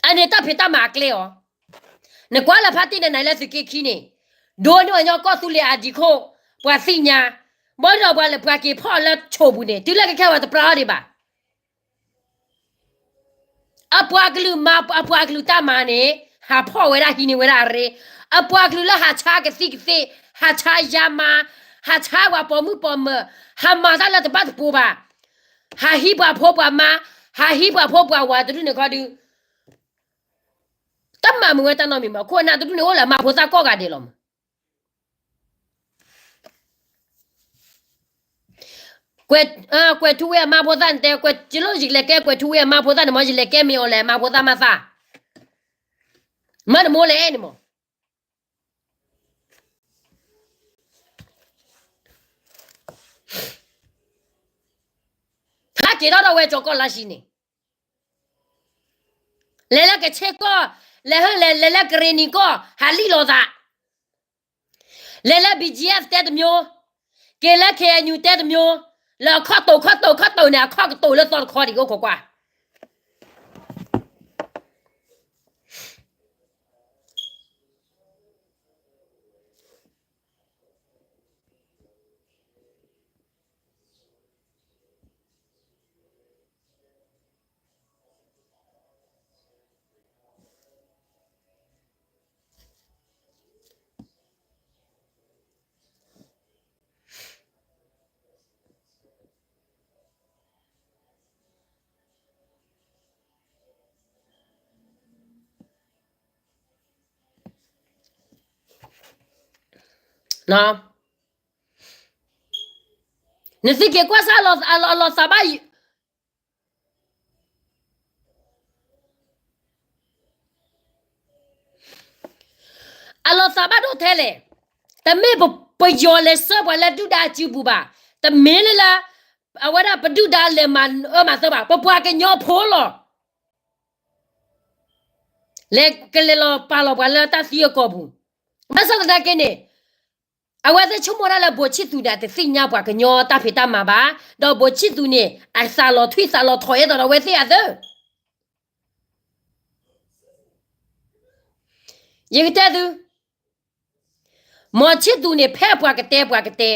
အန့ၣ်တၢ်ဖံးတၢ်မၤအကျဲအီၤ, နကွၢ်လၢဖါတံၢ်န့ၣ်နၤလၢသုးက့ခံန့ၣ်, ဒိၣ်န့ၢ်အီၤညီကီၢ်သူလ့ၤအဒံခိၣ်, ပှၤသ့ၣ်ညါ, ဘၣ်ဒီးပှၤလၢပှၤက့ၤဖီၣ်လၢဆိးပူၤန့ၣ် တုၤလၢကခဲဝဲတပျၢ်ထီၣ်ဒံးဘၣ်. အပှၤကလုာ်မၤ အပှၤကလုာ်တၢ်မၤန့ၣ် ဟးဖီၣ်ဝဲဒၣ်ဟံးန့ၢ်ဝဲဒၣ်အရ့, အပှၤကလုာ်လၢဟးဆါကသံၣ်ကသ့ၣ်, ဟးဆါယါမါ, ဟးဆါပှၤပိာ်မုၣ်ပိာ်မၢၤ, ဟးမၤတၢ်လၢတဘၣ်တပိၤဘၣ်, ဟးဟံးပှၤဖိပှၤမါ, ဟးဟံးပှၤဖိပှၤဝၤတဒူၣ်န့ၣ်ခီဒုး တမၤမုာ်ဝဲတၢ်နီတမံၤဘၣ်. ခိၣ်နၢ်တဒူၣ်န့ၣ်အိၣ်လၢအမါဖိသၣ်ကိးဂၤဒဲးလီၤမး. ကွဲးထူဝ့အမါဖိသၣ်န့ၣ်တဲ, ကွဲးကလိၣ်ယလဲၤကဲကွဲးထူဝ့အမါဖိသၣ်န့ၣ်မ့ၢ် ယလဲၤကဲမ့ၢ်အီၤလဲၣ် အမါဖိသၣ်မါသၣ်, မ့ၢ်နမိၢ်လဲၣ်န့ၣ်မး. ဟးက့ၤထီၣ်ဒီးဝဲကၠီၤကီၢ်လါရှံန့ၣ်, လဲၤလၢကဆ့ကီၢ်, လဲၤဟၢလဲၤ လဲၤလၢကရ့ၣ်နံၤကီၢ် ဟးလံၣ်လိာ်သး, လဲၤလၢ ဘီၣ်ကၠံၣ်အၣ် တဲတမျိုး, က့ၤလၢ ခ့ၣ်အဲၣ်ယူၣ် တဲတမျိုး, လၢအခီၣ်တိာ်ခီၣ်တိာ်ခီၣ်တိာ်န့ၣ် အခီၣ်ကတိာ်လၢသီတခီဒံးအိၣ်ခိးကွၢ် နသုက့ၤကွၢ်စၢ်အလီၤသးဘၣ် အလီၤသးဘၣ်ဒိၣ်ထဲလဲၣ်. တမ့ၢ်ပယီၤလဲၤဆှၢပှၤလၢဒုၣ်ဒါအစုပူၤဘၣ်. တမ့ၢ်လၢလၢ အဝဲဒၣ်ပဒုၣ်ဒါလဲၤမၤအၢမၤသီဘၣ်. ပပှၤကညီဖိလီၤ. လဲၤကလဲၤလီၤပာ်လီၤပှၤလၢတၢ်သံအကီၢ်ပူၤ. ဘၣ်ဆၣ်သနာ်က့န့ၣ် အဝဲသ့ၣ်ဆိကမိၣ်ဒၣ်လၢဘိၣ်ဆံၣ်သူးန့ၣ် တသ့ၣ်ညါပှၤကညီတၢ်ဖံးတၢ်မၤဘၣ်. ဒီးဘိၣ်ဆံၣ်သူးန့ၣ် အသးလီၤထွံၣ်သးလီၤထီၣ်အသိးဒီးအဝဲသ့ၣ်အသိး ယကတဲသု, မီၢ်ဆံၣ်သူးန့ၣ် ဖဲပှၤကတဲပှၤကတဲ,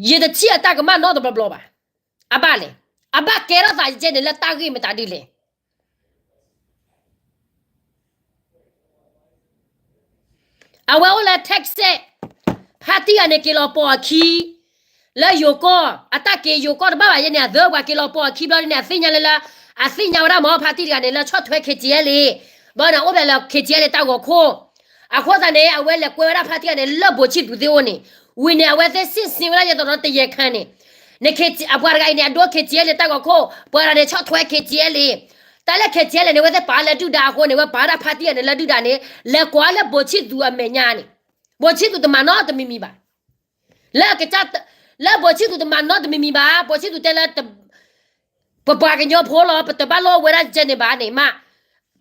ယတထံၣ်အတၢ်ကမၣ်နီတဘျီဘျီဘၣ်. အဘၣ်လဲၣ်, အဘၣ်ကဲထီၣ်သးယကဲန့ၣ်လၢတၢ်ဂ့ၢ်မတၤဒ်လဲၣ်. အဝဲအိၣ်လၢ Texas, ဖါတံၢ်ဂၤန့ၣ်က့ၤလီၤပိာ်အခံ လၢယိၤကီၢ်, အတၢ်က့ၤယိၤကီၢ်တဘၣ်ဘၣ်ယဲန့ၣ် အသၢပှၤက့ၤလီၤပိာ်အခံဘျီဒ်န့ၣ် အသ့ၣ်ညါလၢလၢ, အသ့ၣ်ညါဝဲဒၣ်မ့ၢ်ဖါတံၢ်တဂၤန့ၣ် လၢဆီၣ်ထွဲ ခ့ၣ်ကၠံၣ်အဲလ်အ့, ဘၣ်န့ၣ်အိၣ်ဖဲလၢ ခ့ၣ်ကၠံၣ်အဲလ်အ့ တၢ်ဂီၤခိၣ်, အဃိသတးန့ၣ် အဝဲလဲၤကွဲဝဲဒၣ်ဖါတံၢ်ဂၤန့ၣ် လၢဘိၣ်ဆံၣ်သူးသ့ၣ်အိၣ်န့ၣ်, ဝံၤန့ၣ် အဝဲသ့ၣ်စ့ၣ်စ့ၣ်ဝဲဒၣ်ယဲသိးဒီးတယဲၢ်ခါန့ၣ်, နခ့ၣ်, အပှၤတဂၤအံၤန့ၣ် အဒိ ခ့ၣ်ကၠံၣ်အဲလ်အ့ တၢ်ဂီၤခိၣ်, ပှၤတဂၤန့ၣ်ဆီၣ်ထွဲ ခ့ၣ်ကၠံၣ်အဲလ်အ့, တၢ်လၢ ခ့ၣ်ကၠံၣ်အဲလ်အ့ န့ၣ် အဝဲသ့ၣ်ပာ်လၢဒုၣ်ဒါအဃိန့ၣ် အဝဲပာ်ဝဲဒၣ်ဖါတံၢ်ဂၤန့ၣ်လၢဒုၣ်ဒါန့ၣ် လဲၤကွၢ်လၢဘိၣ်ဆံၣ်သူးအမဲာ်ညါန့ၣ်, ဘိၣ်ဆံၣ်သူးတမၤနီတမံၤမံၤဘၣ်. လၢအကစၢ်, လၢဘိၣ်ဆံၣ်သူးတမၤနီတမံၤမံၤဘၣ်, ဘိၣ်ဆံၣ်သူးတဲလၢ ပပှၤကညီဖိလီၤ, ပတဘၣ်လိၣ်ဝဲဒၣ်ကဲန့ၣ်ဘၣ်န့ၣ်မး,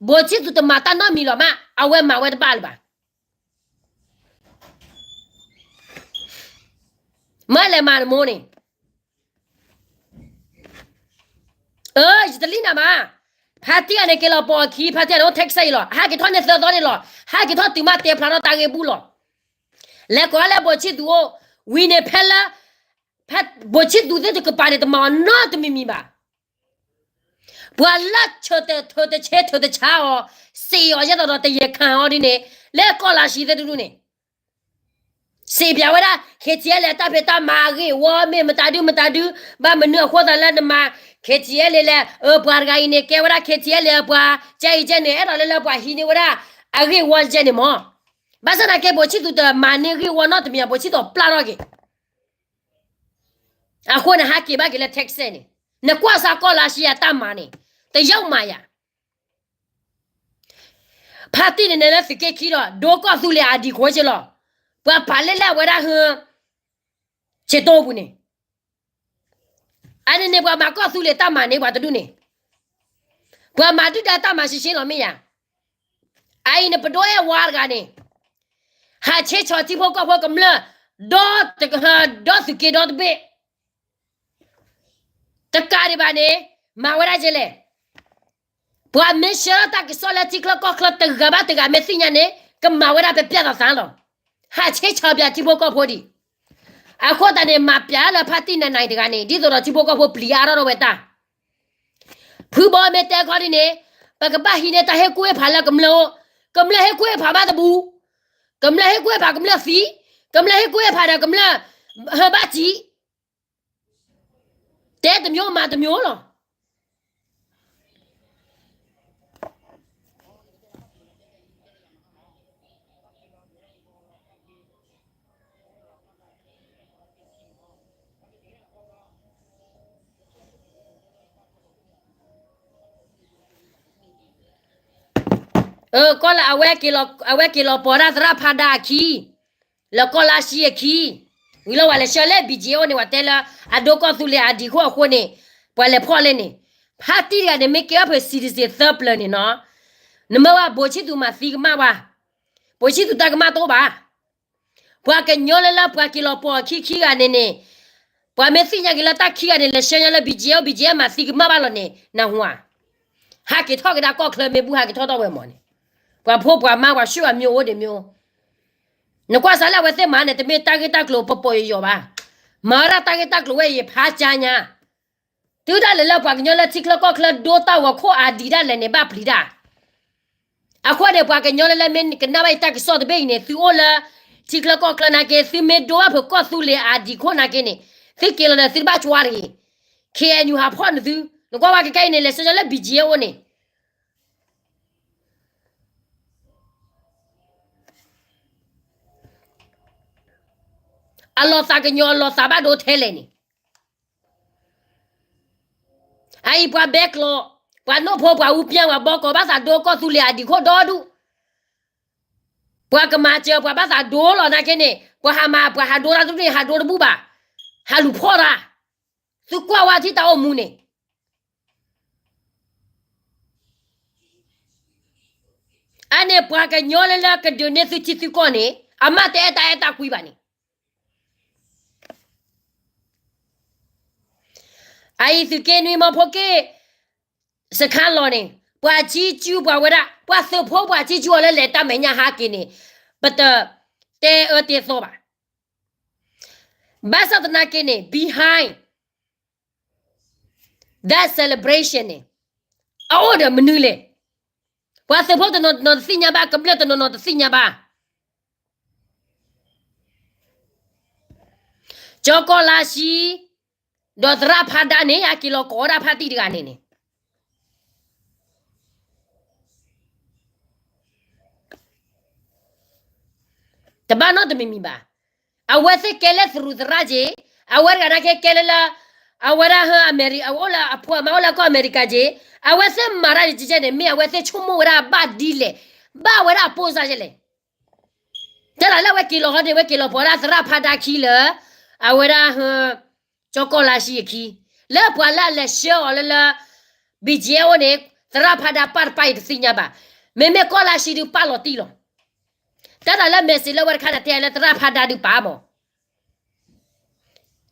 ဘိၣ်ဆံၣ်သူးတမၤတၢ်နီတမံၤလီၤမး, အဝဲမၤဝဲတဘၣ်လၢၤဘၣ်. မ့ၢ်လဲၤမၤနမိၢ်န့ၣ်, အၢ ယတလံၣ်နၤမး, ဖါတံၢ်ဂၤန့ၣ်က့ၤလီၤပိာ်အခံ, ဖါတံၢ်ဂၤန့ၣ်အိၣ် Texas အံၤလီၤ, ဟဲက့ၤထီၣ်န့ၣ်သၢသီန့ၣ်လီၤ, ဟဲက့ၤထီၣ်တုၤမးတဲဖျါထီၣ်တၢ်ဂ့ၢ်ဘူၣ်လီၤ. လဲၤကွၢ်လၢဘိၣ်ဆံၣ်သူးအိၣ်, ဝံၤန့ၣ်ဖဲလၢ, ဖဲဘိၣ်ဆံၣ်သူးသ့ၣ်တကပၤန့ၣ် တမၤအီၤနီတမံၤမံၤဘၣ်. ပှၤလၢထုးတ, ထုးတဆဲ ထုးတဆါအီၤ, စံးအီၤယဲသိးဒီးတယဲၢ်ခါအီၤဒ်န့ၣ်, လၢကီၢ်လါရှံသ့ၣ်တဒူၣ်န့ၣ် စံးပၠးဝဲဒၣ် ခ့ၣ်ကၠံၣ်အဲလ်အ့ အတၢ်ဖံးတၢ်မၤအဂ့ၢ်အဝီ မ့ၢ်မတၤဒုမတၤဒု, ဘၣ်မနုၤအဃိသတးလၢနမၤ ခ့ၣ်ကၠံၣ်အဲလ်အ့လဲၣ်, အၢ ပှၤတဂၤအံၤန့ၣ် ကဲဝဲဒၣ် ခ့ၣ်ကၠံၣ်အဲလ်အ့အပှၤ, ကဲအံၤကဲန့ၣ် အဲၣ်ဒိးလၢလၢပှၤဟံးန့ၢ်ဝဲဒၣ် အဂ့ၢ်အဝီကဲန့ၣ်မး. ဘၣ်ဆၣ်သနာ်က့ ဘိၣ်ဆံၣ်သူးတမၤန့ၢ်ဂ့ၢ်ဝီနီတမံၤ ဘိၣ်ဆံၣ်သူးပျၢ်ထီၣ်က့ၤ အဃိန့ၣ် ဟးက့ၤဘၣ်က့ၤလၢ Texas န့ၣ်, နကွၢ်စ့ၢ်ကီးလါရှံအတၢ်မၤန့ၣ်, တယုၢ်မၤယၤ ဖါတံၢ်န့ၣ်န့ၣ်လၢသုးက့ခံဒီး ဒိကီၢ်သူလ့ၤအဒံးခိၣ်က့လီၤ. ပှၤပာ်လၢလၢအဝဲဒၣ်ဟၢ ဆ့တိပူၤန့ၣ်, အန့ၣ်န့ၣ် ပှၤမၤကီၢ်သူလ့ၤတၢ်မၤန့ၣ် ပှၤတဒူၣ်န့ၣ်, ပှၤမၤဒုၣ်ဒါတၢ်မၤရှဲရှဲလီၤမ့ၢ်ယၤ. အအံၤန့ၣ် ပဒိၣ်အဲၣ်ဝါတဂၤန့ၣ် ဟးဆ့ဆီၣ်ထံဖိကီၢ်ဖိကမျၢၢ် ဒီးသုးက့ဒီတဘ့ၣ် တကးဒံးဘၣ်န့ၣ် မၤဝဲဒၣ်ကဲလဲၣ်. ပှၤမ့ၢ်ဆှၢထီၣ်တၢ်ကစီၣ်လၢထံချၢကီၢ်ချၢတဂၤဘၣ်တဂၤမ့ၢ်သ့ၣ်ညါန့ၣ် ကမၤဝဲဒၣ်ပျဲၢ်ပျဲၢ်သးသးလီၤ. ဟးဆ့ဆၢပၠးထံဖိကီၢ်ဖိဒံး. အဃိသတးန့ၣ် မၤပျဲၢ်လၢဖါတံၢ်နးနးတဂၤန့ၣ် ဒ်သိးဒီးထံဖိကီၢ်ဖိပျံၤအါထီၣ်ထီၣ်ဝဲတၢ် ဖုဘီမ့ၢ်တဲခီဒ်န့ၣ် ပကဘၣ်ဟံးန့ၢ်တၢ်ဟ့ၣ်ကူၣ်ဟ့ၣ်ဖးလၢကမျၢၢ်အိၣ်, ကမျၢၢ်ဟ့ၣ်ကူၣ်ဟ့ၣ်ဖးဘၣ်တဘူး, ကမျၢၢ်ဟ့ၣ်ကူၣ်ဟ့ၣ်ဖးကမျၢၢ်သံ, ကမျၢၢ်ဟ့ၣ်ကူၣ်ဟ့ၣ်ဖးဒီးကမျၢၢ် ဟၢဘၣ်စံး, တဲတမျိုးမၤတမျိုးလီၤ. ကီၢ်လၢ အဝဲက့ၤလီၤပိာ်ဒၣ်သရၣ်ဖးဒါအခံ, လၢကီၢ်လါဆံအခံ, ဝံၤလီၤဝဲလဲၤဆှၢလၢ ဘံၣ်ကၠ့အိၣ်န့ၣ် ပှၤတဲလၢ အဒိကီၢ်သူလ့ၤအဒံးခိၣ်အဃိန့ၣ်, ပှၤလဲၤဖီၣ်လဲၣ်န့ၣ်, ဖါတံၢ်တဂၤန့ၣ် မ့ၢ်ကဲထီၣ်ဖုး citizen သၢပျၢၤန့ၣ်နီၤ, နမ့ၢ်ဝဲဘိးဆံသူးမၤသံကမၣ်ဝဲ, ဘိးဆံသူးတၢ်ကမၣ်တအိၣ်ဘၣ်. ပှၤကညီလၢလၢပှၤက့ၤလီၤပိာ်အခံခံဂၤန့ၣ်န့ၣ်, ပှၤမ့ၢ်သ့ၣ်ညါက့ၤလၢတၢ်ခံဂၤန့ၣ် လဲၤဆှၢညါလၢ ဘံၣ်ကၠ့အိၣ် ဘံၣ်ကၠ့မၤသံကမၣ်ဘၣ်လီၤန့ၣ် နၢ်ဟူဧါ. ဟးက့ၤထီၣ်ကဒါကီၢ်ချၢမ့ၢ်ဘူၣ် ဟးက့ၤထီၣ်ထီၣ်ဝဲမၢ်န့ၣ်, ပှၤဖိပှၤမါပှၤဆူၣ်အမ့ၢ်အိၣ်ဒံးမ့ၢ်အိၣ်, နကွၢ်စးလၢအဝဲသ့ၣ်မၤန့ၣ် တမ့ၢ်တၢ်ဂ့ၢ်တၢ်ကျိၤပပီၤယိာ်ယိာ်ဘၣ်. မၤဝဲဒၣ်တၢ်ဂ့ၢ်တၢ်ကျိၤဝဲအံၤဖးကၠါညါ, တုၤဒၣ်လဲာ်လၢပှၤကညီလၢထံချၢကီၢ်ချၢဒိတၢ်ဂီၤခိၣ်အါဒံးဒၣ်လဲာ်န့ၣ် ဘၣ်ပျံၤတၢ် အဃိန့ၣ် ပှၤကညီလၢလၢမ့ၢ်ကနၣ်ဘၣ်ယတၢ်ကစီၣ်တဘ့ၣ်အံၤန့ၣ် သုအိၣ်လၢ ထံချၢကီၢ်ချၢနာ်က့ သုမ့ၢ်ဒိဘၣ်ဖုးကီၢ်သူလ့ၤအဒံးခိၣ်နာ်က့န့ၣ်, သုက့ၤလီၤဒီးသုတဘၣ်ကွၢ်တဂ့ၤ, KNU ဟးဖီၣ်နသု, နကွၢ်ဝဲကကဲအံၤန့ၣ် လဲၤဆှၢလၢ ဘံၣ်ကၠ့အိၣ်န့ၣ် အလီၤသးကညီၤအလီၤသးဘၣ်ဒိထဲလဲၣ်န့ၣ်, အအံၤပှၤဘဲကျိး, ပှၤနိၣ်ဖိပှၤအူပျၢ်ပှၤဘီကီး ဘၣ်သးဒိကီၢ်သူလ့ၤအဒံးခိၣ်ဒီဒူၣ်, ပှၤကမၤစၢၤပှၤဘၣ်သးဒိလီၤနာ်က့န့ၣ် ပှၤဟးမၤပှၤဟးဒိတၢ်ဒူၣ်န့ၣ် ဟးဒိတဘူၣ်ဘၣ်, ဟးလူၤဖီၣ်တၢ်, သုကွၢ်ဝဲထံၣ်တၢ်အိၣ်မူန့ၣ် အန့ၣ်ပှၤကညီလၢလၢကဒုးန့ၢ်သုထံသုကီၢ်န့ၣ် အမ့ၢ်တအဲၣ်တၢ်အဲၣ်တၢ်ကွံဘၣ်န့ၣ်, အအံၤသုးက့နွံမီဖိက့ၣ် စခါလီၤန့ၣ် ပှၤကံကၠူပှၤဝဲဒၣ် ပှၤသုးဖိပှၤကံကၠူအီၤလၢလဲၤတၢ်မဲာ်ညါဟးက့ၤန့ၣ် ပတတဲအၢတဲသီဘၣ်. ဘၣ်ဆၣ်သနာ်က့န့ၣ် behind that celebration န့ၣ် အအိၣ်ဒီးမနုၤလဲၣ်. ပှၤသုးဖိတနီၤနီၤတသ့ၣ်ညါဘၣ်, ကမျၢၢ်တနီၤနီၤတသ့ၣ်ညါဘၣ်. ကၠီကီၢ်လါဆံ ဒီးသရၣ်ဖးဒါန့ၣ် အက့ၤလီၤကိးဝဲဒၣ်ဖါတံၢ်တဂၤန့ၣ်န့ၣ် တဘၣ်နီတမံၤမံၤဘၣ်. အဝဲသ့ၣ်ကဲလၢသရူးသရၣ်က့ၤ, အဝဲတဂၤနာ်က့ကဲလၢလၢ အဝဲဒၣ်ဟၢအမဲရံ, အအိၣ်လၢအဖိအမါအိၣ်လၢကီၢ်အမဲရကၤက့ၤ, အဝဲသ့ၣ်မၤတၢ်န့ၣ်ကဲကဲန့ၣ် မ့ၢ်အဝဲသ့ၣ်ဆိကမိၣ်ဝဲဒၣ်ဘၣ်ဒ်လဲၣ်, ဘၣ်ဝဲဒၣ်အပိၢ်စါကဲလဲၣ်. တၢ်လၢအဝဲက့ၤလီၤဟီန့ၣ် ဝဲက့ၤလီၤပိာ်ဝဲဒၣ်သရၣ်ဖးဒါခံလၢ အဝဲဒၣ်ဟၢ ကၠီကီၢ်လါဆံအခံ, လၢပှၤလၢအလဲၤဆှၢအီၤလၢလၢ ဘံၣ်ကၠ့အိၣ်န့ၣ် သရၣ်ဖးဒါပၢ်တပၢ်အံၤတသ့ၣ်ညါဘၣ်. မ့မ့ၢ်ကီၢ်လါဆံဒုးပာ်လီၤတံၢ်လီၤ. တၢ်တၢ်လၢ message လၢဝဲတခါန့ၣ် တဲလၢသရၣ်ဖးဒါဒုးပာ်မး.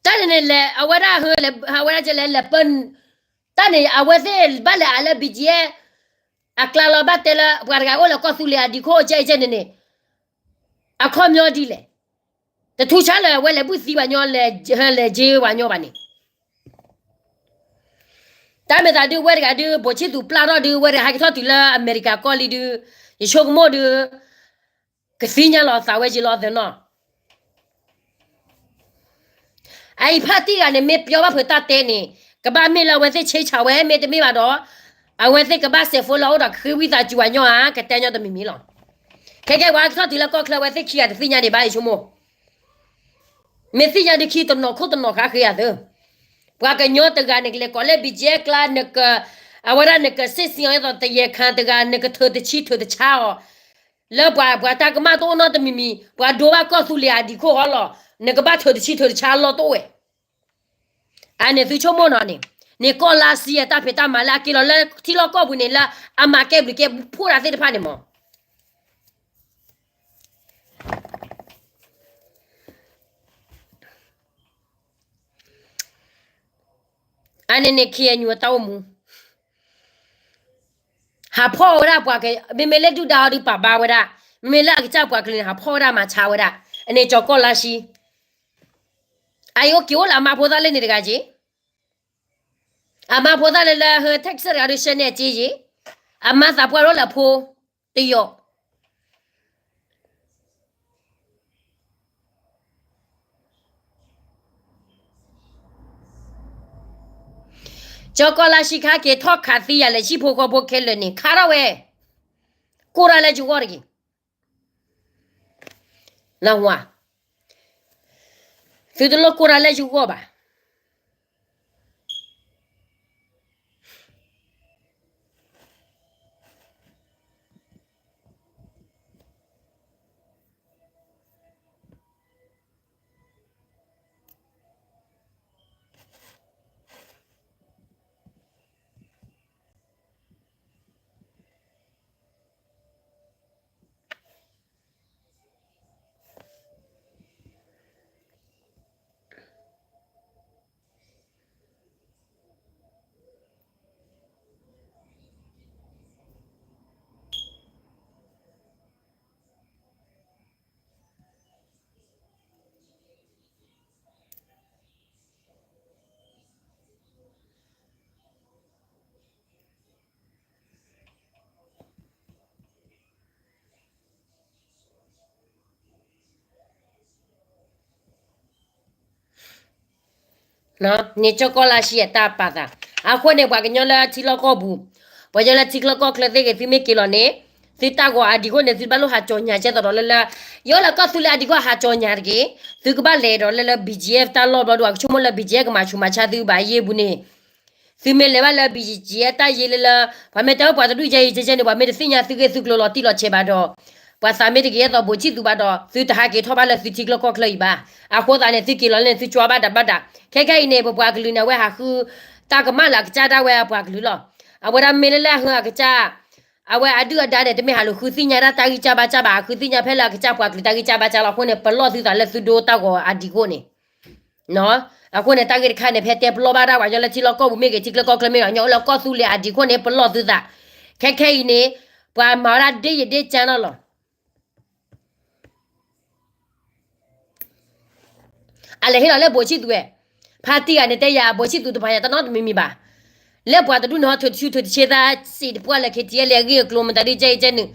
တၢ်န့ၣ်န့ၣ်လဲၤ အဝဲဒၣ်ဟၢ အဝဲဒၣ်ကလဲၤလဲၤပၢ တၢ်န့ၣ် အဝဲသ့ၣ်ဘၣ်လဲၤအါလၢ ဘံၣ်ကၠ့ အကျါလီၤ ဘၣ်တဲလၢပှၤတဂၤအိၣ်လၢကီၢ်သူလ့ၤအဒံးခိၣ်ကဲကဲန့ၣ်န့ၣ် အခီပညီဒ်လဲၣ်. တထူဆါလၢအဝဲလဲၤဘုၣ်သံပှၤညီ လဲၤက့ၤပှၤညီဘၣ်န့ၣ်. တၢ်မ့ၢ်သးဒုးဝဲတဂၤဒုး ဘိးဆံသူးပျၢ်ထီၣ်ဒုး ဝဲတဂၤဟဲက့ၤထီၣ်တုၤလၢအမဲရကၤကီၢ်လံဒုး ယဆိကမိၣ်ဒုး ကသ့ၣ်ညါလီၤသးဝဲက့ၤလီၤသနီၤ. အအံၤဖါတံၢ်တဂၤန့ၣ် မ့ၢ်ပျီဘၣ်ဖုးတၢ်တဲန့ၣ် ကဘၣ်မ့ၢ်လၢအဝဲသ့ၣ်ဆ့ဆးဝဲ မ့တမ့ၢ်ဘၣ်ဒီး အဝဲသ့ၣ်ကဘၣ်စဲးဖိလၢအအိၣ်ဒီးဃ့ဝံသးစူၤပှၤညီဧါ ကတဲညီတမံၤမံၤလီၤ. ခဲကဲပှၤကထီၣ်တုၤလၢကီၢ်ချၢ အဝဲသ့ၣ်ခံဂၤတသ့ၣ်ညါဒံးဘၣ် ယဆိကမိၣ် မ့ၢ်သ့ၣ်ညါဒုးခံတနီၤခိၣ်တနီၤဃါဃ့ဧါသၢ. ပှၤကညီတဂၤန့ၣ် ကလဲၤကိးလၢ ဘံၣ်ကၠ့ အကျါ နက အဝဲဒၣ်နကစ့ၣ်စ့ၣ်အီၤဒ်သိး တယဲၢ်ခါတဂၤ နကထုးတဆံထုးတဆါအီၤ လၢပှၤ ပှၤတၢ်ကမၣ်တအိၣ်နီတမံၤမံၤ ပှၤဒိဘၣ်ကီၢ်သူလ့ၤအဒံးခိၣ်အီၤလီၤ နကဘၣ်ထုးတဆံထုးတဆါလီၤတအိၣ်ဝဲ. အန့ၣ်သုဆိကမိၣ်နီၤန့ၣ် န့ၣ်ကီၢ်လါဆံအတၢ်ဖံးတၢ်မၤလၢအက့ၤလီၤလၢထံလီၢ်ကီၢ်ပူၤန့ၣ် လၢအမၤကဲဘျုးကဲဖှိၣ်တၢ်သ့ၣ်တဖၣ်န့ၣ်မး အန့ၣ်န့ၣ် ခ့ၣ်အဲၣ်ယူၣ် အတၢ်အိၣ်မူ ဟးဖီၣ်ဝဲဒၣ်ပှၤက မ့မ့ၢ်လၢဒုၣ်ဒါအီၤဒုးပာ်ဘၣ်ဝဲဒၣ်, မ့မ့ၢ်လၢအကစၢ်ပှၤကလုာ်န့ၣ် ဟးဖီၣ်ဝဲဒၣ်မၤဆါဝဲဒၣ်, အန့ၣ်ကၠီၤကီၢ်လါရှံ, အအံၤအိၣ်က့ၤအိၣ်လၢအမါဖိသၣ်လၢန့ၣ်တဂၤက့ၤ, အမါဖိသၣ်လၢလၢဟၢ text တဂၤဒုး share န့ၢ်အစ့ယ့ၤ, အမါသးပှၢ်ထီၣ်လၢအဖိတယီၤ ကၠီၤကီၢ်လါရှံခါက့ၤထီၣ်ခးသံယၤလဲၣ် ဆံၣ်ဖိဃီဖိခဲလၢာ်န့ၣ် ခါထီၣ်ဝဲ, ကိၢ်တၢ်လၢယဂီၢ်တက့ၢ်, နဝၤ, သုတလိၣ်ကိၢ်တၢ်လၢယဂီၢ်ဘၣ်. န့ၣ်ကၠီၤကီၢ်လါရှံအတၢ်ပာ်သး, အဃိန့ၣ် ပှၤကညီလၢထံလီၢ်ကီၢ်ပူၤ, ပှၤကညီလၢထံချၢကီၢ်ချၢသ့ၣ်ဂ့ၤ သုမ့ၢ်က့ၤလီၤန့ၣ်, သုတၢ်ဂီၤအဒံးခိၣ်န့ၣ် သုတဘၣ်လိၣ်ဟးကၠီၤညါကဲသိးဒီးလၢလၢ, ယအိၣ်လၢကီၢ်သူလ့ၤအဒံးခိၣ်ဟးကၠီၤညါတက့ၢ်, သုကဘၣ်လဲၤဒီးလၢလၢ ဘီၣ်ကၠံအ့ဖ် တၢ်လီၢ်ဘျီဒီး အကဆိကမိၣ်လၢ ဘီၣ်ကၠံအ့ဖ် ကမၤဆူးမၤဆါသုဘၣ်ယ့ၢ်ပူၤန့ၣ် သုမ့ၢ်လဲၤဘၣ်လၢ ဘီၣ်ကၠံအ့ဖ် တၢ်ယ့ၢ်လၢလၢ, ပှၤမ့ၢ်တဲဝဲပှၤတဒူၣ်ယဲအံၤကဲကဲန့ၣ် ပှၤမ့ၢ်တသ့ၣ်ညါသုဂ့ၢ်သုကျိၤလီၤတံၢ်လီၤဆဲးဘၣ်ဒီး, ပှၤသးမ့ၢ်တက့ၤအသိး ဘိၣ်ဆံၣ်သူဘၣ်ဒီး သုတဟးက့ၤထီၣ်ဘၣ်လၢသုထံချၢကီၢ်ချၢအံၤဘၣ်. အဃိသတးန့ၣ် သုက့ၤလီၤလၢန့ၣ် သုကၠီဘၣ်တၢ်ဘၣ်တၢ်, ခဲခဲအံၤန့ၣ် ပပှၤကလုာ်န့ၣ် အဝဲဟးဃုတၢ်ကမၣ်လၢအကစၢ်ဒၣ်ဝဲအပှၤကလုာ်လီၤ. အဝဲဒၣ်မ့ၢ်လၢလၢအဟၢအကစၢ်, အဝဲအဒုၣ်အဒါန့ၣ် တမ့ၢ်ဟးလူၤဃုသ့ၣ်ညါဒၣ်တၢ်ဂံၢ်စၢ်ဘါစၢ်ဘၣ်, ဟးဃုသ့ၣ်ညါဖဲလၢအကစၢ်ပှၤကလုာ်တၢ်ဂံၢ်စၢ်ဘါစၢ်လီၤ. အဃိန့ၣ် ပလီၢ်သုသးလၢသုဒိတၢ်ဂီၤအဒံးခိၣ်န့ၣ် အဃိန့ၣ် တၢ်ဂ့ၢ်တခါန့ၣ် ဖဲတဲပလီၢ်ဘၣ်ဒၣ်ပှၤကညီလၢထံလီၢ်ကီၢ်ပူၤမ့ၢ်ဂ့ၤ ထံချၢကီၢ်ချၢမ့ၢ်ဂ့ၤ ကညီအိၣ်လၢကီၢ်သူလ့ၤအဒံးခိၣ်န့ၣ် ပလီၢ်သုသး, ခဲခဲအံၤန့ၣ် ပှၤမၤဝဲဒၣ်ဒ့ယံာ်ဒ့ကၠါနီၢ်လီၤ. အလဲၤဟ့ၣ်လီၤလၢဘိၣ်ဆံၣ်သူဝဲ, ဖါတံၢ်ဂၤန့ၣ်တဲယၤ ဘိၣ်ဆံၣ်သူတဖၣ်ညါတၢ်နီတမံၤမံၤဘၣ်. လၢပှၤတဒူၣ်န့ၣ် ဟီထၢတဆူထၢတဆ့သးစံးတပှၢ်လၢ ခ့ထံအဲလ့ အဂ့ၢ်အကျိၤမတၤဒုကဲအံၤကဲနုာ်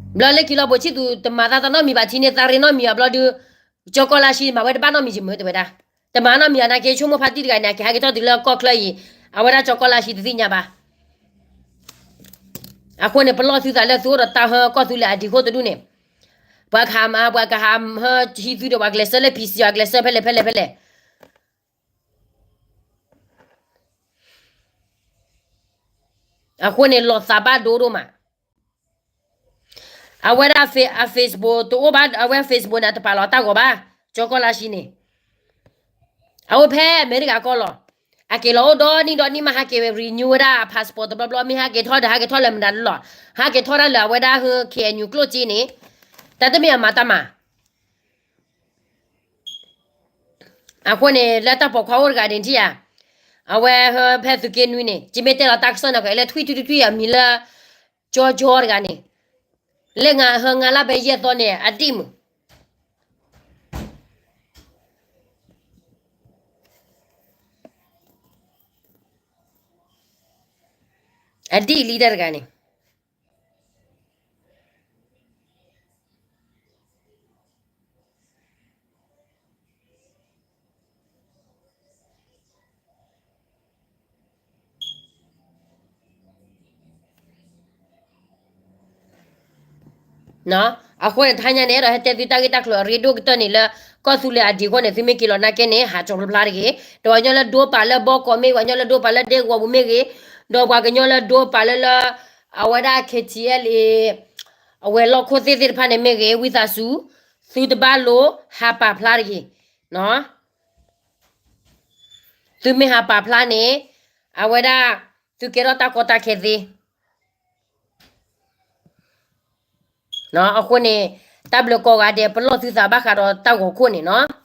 ဘျီလၢခံလီၤ ဘိၣ်ဆံၣ်သူတမၤသးတၢ်နီတမံၤဘၣ် ထံန့ၢ်သးရ့နီတမံၤအဘျီဒုး, ကၠီၤကီၢ်လါရှံမၤဝဲတဘၣ်နီတမံၤယမုာ်တဲဝဲဒၣ်, တမၤနီတမံၤအနာ်က့ ဆိကမိၣ်ဖါတံၢ်တဂၤန့ၣ် အကဟဲက့ၤထီၣ်တုၤလၢကီၢ်ချၢအံၤ, အဝဲဒၣ်ကၠီၤကီၢ်လါရှံတသ့ၣ်ညါဘၣ်. အဃိန့ၣ် ပလီၢ်သုသးလၢသုအိၣ်ဒီးတၢ်ဟၢကီၢ်သူလ့ၤအဒံးခိၣ်တဒူၣ်န့ၣ်, ပှၤကဟးမၤ ပှၤကဟးဟၢဟံးသုဒီး ပှၤကလဲၤဆှၢလၢ ဖံစံ ပှၤကလဲၤဆှၢဖဲလဲၣ်ဖဲလဲၣ်ဖဲလဲၣ် အဃိန့ၣ် လီၤသးဘၣ်ဒိဒိၣ်မး. အဝဲဒၣ်အ Facebook တအိၣ်ဘၣ်, အဝဲ Facebook န့ၣ် အတပာ်လီၤတၢ်ဂီၤဘၣ်, ကၠီၤကီၢ်လါရှံန့ၣ်, အအိၣ်ဖဲအမဲရကၤကီၢ်လီၤ. အက့ၤလီၤအိၣ်ဒီနံၣ်ဒီနံၣ်မး ဟးက့ၤ renew ဝဲဒၣ်အ passport တဘျီဘျီ မ့ၢ်ဟးက့ၤထီၣ်ဒီး ဟးက့ၤထီၣ်လၢမနုၤလီၤ, ဟးက့ၤထီၣ်ဒၣ်လၢအဝဲဒၣ်ဟၢ ခ့ၣ်အဲၣ်ယူၣ် ကျိၣ်စ့န့ၣ်, တၢ်တမ့ၢ်အမၤတၢ်မၤ အဃိန့ၣ် လၢတၢ်ပိာ်ခွါအိၣ်တဂၤန့ၣ်ထံၣ်ဧါ, အဝဲဟၢဖဲသုးက့နွံန့ၣ် ကမ့ၢ်တဲလီၤတၢ်ကစီၣ်န့ၣ် ကအဲၣ်လၢထွံၣ်ထွံၣ်ထွံၣ်ထွံၣ်အမံၤလၢ ကၠီကၠီတဂၤန့ၣ်, လၢဟၢငါလၢဖဲယဲၢ်သီန့ၣ် အဒံၣ်မုၢ် အဒံၣ်လံတၢ်တဂၤန့ၣ် အဃိန့ၣ် တဟါညါန့ၣ် အဲၣ်ဒိးဟဲတဲသုတၢ်ဂ့ၢ်တၢ်ကျိၤအရ့ဒိၣ်ကတၢၢ်န့ၣ်လၢ ကီၢ်သူလ့ၤအဒံးခိၣ်န့ၣ် သုမ့ၢ်က့ၤလီၤနာ်က့န့ၣ် ဟးကၠီဖျါဖျါတဂ့ၤ, ဒီးပှၤကညီလၢဒိပာ်လၢဘီကီးမ့ၢ်ဂ့ၤ, ပှၤကညီလၢဒိပာ်လၢဒဲကဝီၤပူၤမ့ၢ်ဂ့ၤ, ဒီးပှၤကညီလၢဒိပာ်လၢလၢ အဝဲဒၣ် ခ့ၣ်ထံၣ်အဲလ့ အဝဲၤလီၢ်ခိၣ်သ့ၣ်သ့ၣ်တဖၣ်န့ၣ်မ့ၢ်ဂ့ၤ, ဝံသးစူၤ, သုတဘၣ်လိာ်ဟးပာ်ဖျါတဂ့ၤ. သုမ့ၢ်ဟးပာ်ဖျါန့ၣ် အဝဲဒၣ် သုကဲထီၣ်တၢ်ကီတၢ်ခဲသ့. အဃိန့ၣ် တၢ်ဘျုးကိးဂၤဒဲး ပလီၢ်သုသးဘၣ်ဃးဒီးတၢ်ဂီၤခိၣ်န့ၣ်နီၤ.